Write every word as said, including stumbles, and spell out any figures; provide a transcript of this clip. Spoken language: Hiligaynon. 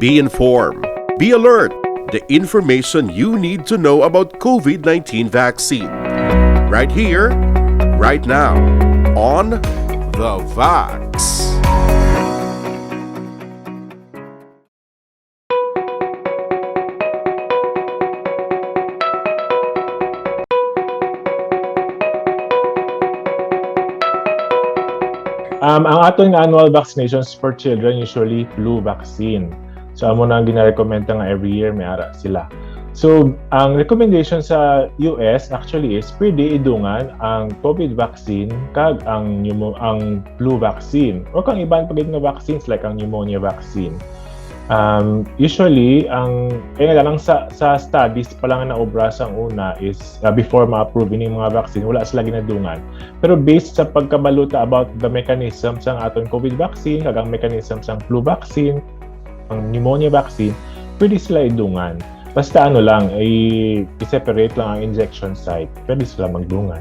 Be informed. Be alert. The information you need to know about COVID nineteen vaccine. Right here, right now, on The Vax. Um, ang aton nga annual vaccinations for children usually flu vaccine. So amo na ang ginarekomenda nga every year may ara sila. So ang recommendation sa U S actually is pwede idungan ang COVID vaccine kag ang pneumo ang flu vaccine or kang iban pa gid nga vaccines like ang pneumonia vaccine. Um, usually ang kaya lang sa sa studies pa lang na obra sang una is uh, before ma-approve ining mga vaccine wala sila ginadungan. Pero based sa pagkabaluta about the mechanism sang aton COVID vaccine kag ang mechanism sang flu vaccine, ang pneumonia vaccine, pwede sila idungan. Basta ano lang, i- i-separate lang ang injection site. Pwede sila magdungan.